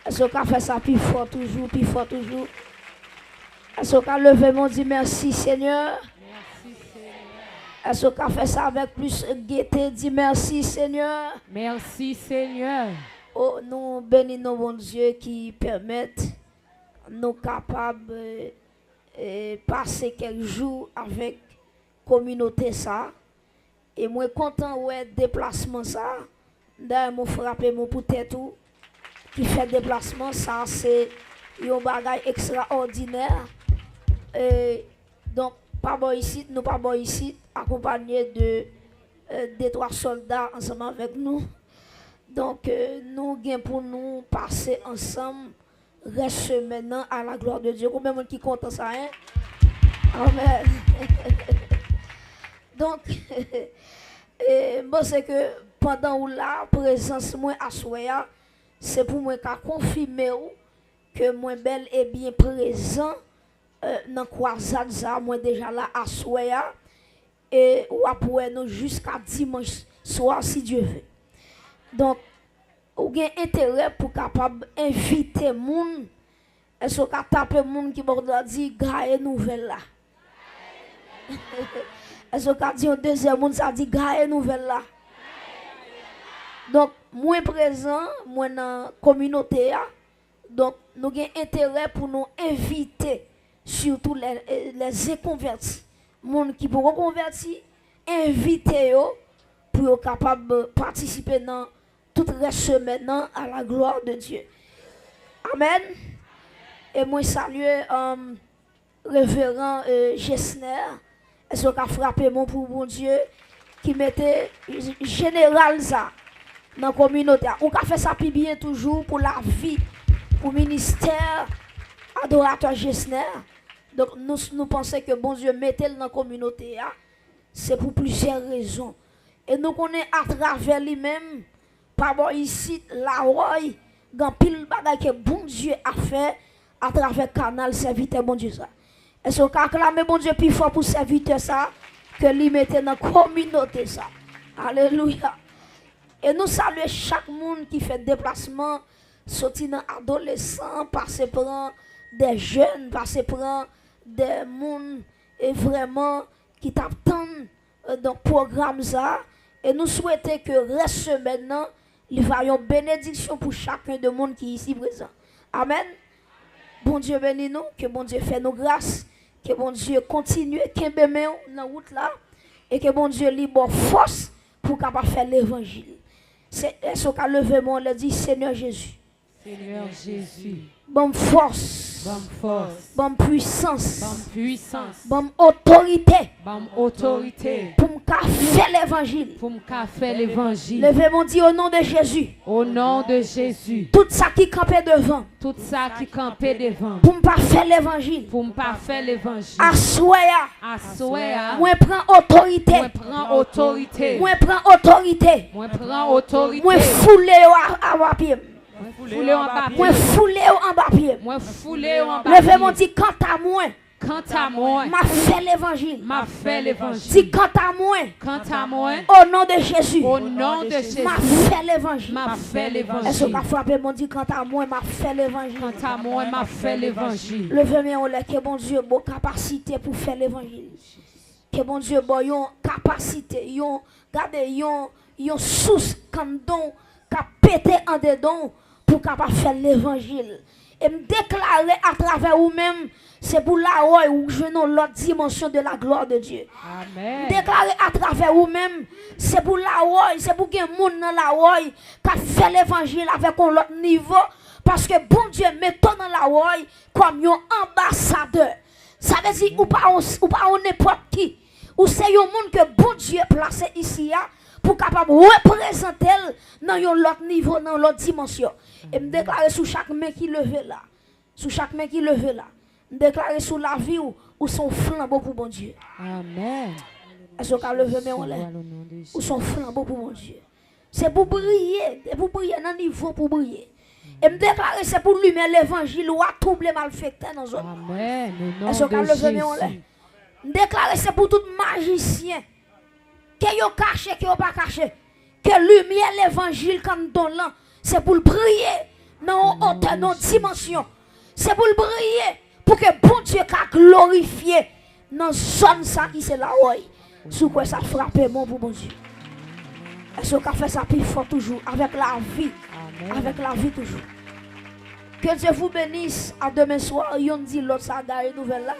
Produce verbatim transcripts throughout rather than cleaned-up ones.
Èske w ka fè sa pi fò toujou, pi fò toujou? Èske w ka leve men w di, "Mèsi, Senyè"? Èske w ka fè sa avèk plis gete, di, "Mèsi, Senyè"? Mèsi, Senyè. O, nou beni non Bondye ki pèmèt nou kapab, e, e, pase kèk jou avèk kominote sa a. E mwen kontan wè deplasman sa a. Dayè, mwen frape men w pou tèt ou ki fè deplasman sa a. Se yon bagay ekstraòdinè. E, donk, pa bò isit, nou pa bò isit, akonpanye de, e, de twa sòlda ansanm avèk nou. Donk, e, nou gen pou nou pase ansanm rès semèn nan, à la gloire de Dieu. Konbyen moun ki kontan sa, en? Amèn. Donk, e, m panse ke pandan ou la, prezans mwen aswè a, se pou mwen ka konfime w ke mwen bèl e byen prezan, e, nan kwazad sa a, mwen deja la aswè a, e w ap wè nou jiska dimanch swa, si Dye ve. Donk, ou gen enterè pou kapab envite moun. Èske w ka tape moun ki bò kote w la, di, "Gaye nouvèl la"? Èske w ka di yon dezyèm moun sa, di, "Gaye nouvèl la"? Donk, mwen prezan, mwen nan kominote a. Donk, nou gen enterè pou nou envite, sitou lè, lè zen konvèti, moun ki poko konvèti, envite yo pou yo kapab patisipe nan tout rès semèn nan, à la gloire de Dieu. Amèn. E mwen salye, um, Reveran, e, Gesner. Èske w ka frape men w pou Bondye ki mete jeneral sa nan kominote a? Ou ka fè sa pi byen toujou pou lavi, pou ministè adoratè Gesner. Donk, nou, nou panse ke Bondye mete l nan kominote a, se pou plizyè rezon. E nou konnen atravè li menm, pa bò isit, Lawòy, gen anpil bagay ke Bondye ap fè atravè kanal sèvitè Bondye sa. Èske w ka aklame Bondye pi fò pou sèvitè sa ke li mete nan kominote sa? Alelouya! E nou salye chak moun ki fè deplasman, soti nan adolesan, pase pran de jèn, pase pran de moun, e vrèman ki t ap tann, e, donk, pwogram sa a. E nou swete ke rès semèn nan, li va yon benediksyon pou chaken de moun ki isi prezan. Amèn. Bondye beni nou, ke Bondye fè nou gras, ke Bondye kontinye kenbe men w nan wout la, e ke Bondye li ba w fòs pou w kapab fè levanjil. Se, èske w ka leve men w anlè, di, "Senyè Jezi, Senyè Jezi, ban m fòs, ban m fòs, ban m pwisans, ban m pwisans, ban m otorite, ban m otorite, pou m ka fè levanjil, pou m ka fè levanjil." Leve men w, di, "O non de Jezi, o non de Jezi, tout sa ki kanpe devan, tout sa ki kanpe devan, pou m pa fè levanjil, pou m pa fè levanjil, aswè a, aswè a, mwen pran otorite, mwen pran otorite, mwen pran otorite, mwen pran otorite, mwen foule yo a, a pye m." Mwen foule yo anba pye m. Mwen foule yo anba pye m. Mwen foule yo anba pye m. Leve men w, di, "Kanta mwen, kanta mwen, m ap fè levanjil." M ap fè levanjil. Di, "Kanta mwen, kanta mwen, o non de Jezi, o non de Jezi, m ap fè levanjil." M ap fè levanjil. Èske w ka frape men w, di, "Kanta mwen, m ap fè levanjil"? Kanta mwen, m ap fè levanjil. Leve men w anlè, ke Bondye ba w kapasite pou fè levanjil. Ke Bondye ba w yon kapasite, yon, gade, yon, yon sous kanndon k ap pete andedan w pou w kapab fè levanjil. E m deklare atravè ou menm, se pou Lawòy ou jwenn yon lòt dimansyon de la gloire de Dieu. Amèn. M deklare atravè ou menm, se pou Lawòy, se pou gen moun nan Lawòy k ap fè levanjil avèk yon lòt nivo, paske Bondye mete w nan Lawòy kòm yon anbasadè. Sa vle di ou pa yon, ou pa yon nenpòt ki. Ou se yon moun ke Bondye plase isi a pou kapab reprezante l nan yon lòt nivo, nan yon lòt dimansyon. E m deklare sou chak men ki leve la, sou chak men ki leve la, m deklare sou lavi w, ou se yon flanbo pou Bondye. Amèn. Èske w ka leve men w anlè? Ou se yon flanbo pou Bondye. Se pou briye, se pou briye nan nivo pou briye. E m deklare se pou limyè levanjil ou a twouble malfektè nan zòn nan. Amèn. O non de Jezi. Èske w ka leve men w anlè? M deklare se pou tout majisyen. Ke yo kache, ke yo pa kache. Ke limyè levanjil kanndon lan, se pou l briye nan yon otè, nan yon dimansyon. Se pou l briye, pou ke Bondye ka glorifye nan zòn sa ki se Lawòy. Si w kwè sa, frape men w pou Bondye. Èske w ka fè sa pi fò toujou, avèk lavi? Avèk lavi toujou. Que Dieu vous bénisse. A demen swa, youn di lòt sa, gaye nouvèl la.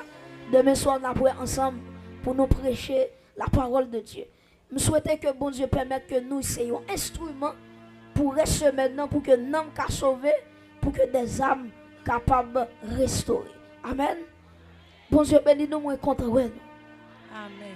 Demen swa, n ap wè ansanm pou nou preche la parole de Dieu. M swete ke Bondye pèmèt ke nou se yon enstriman pou rès semèn nan, pou ke nanm ka sove, pou ke dèzam kapab restore. Amèn. Bondye beni nou, mwen kontan wè nou. Amèn.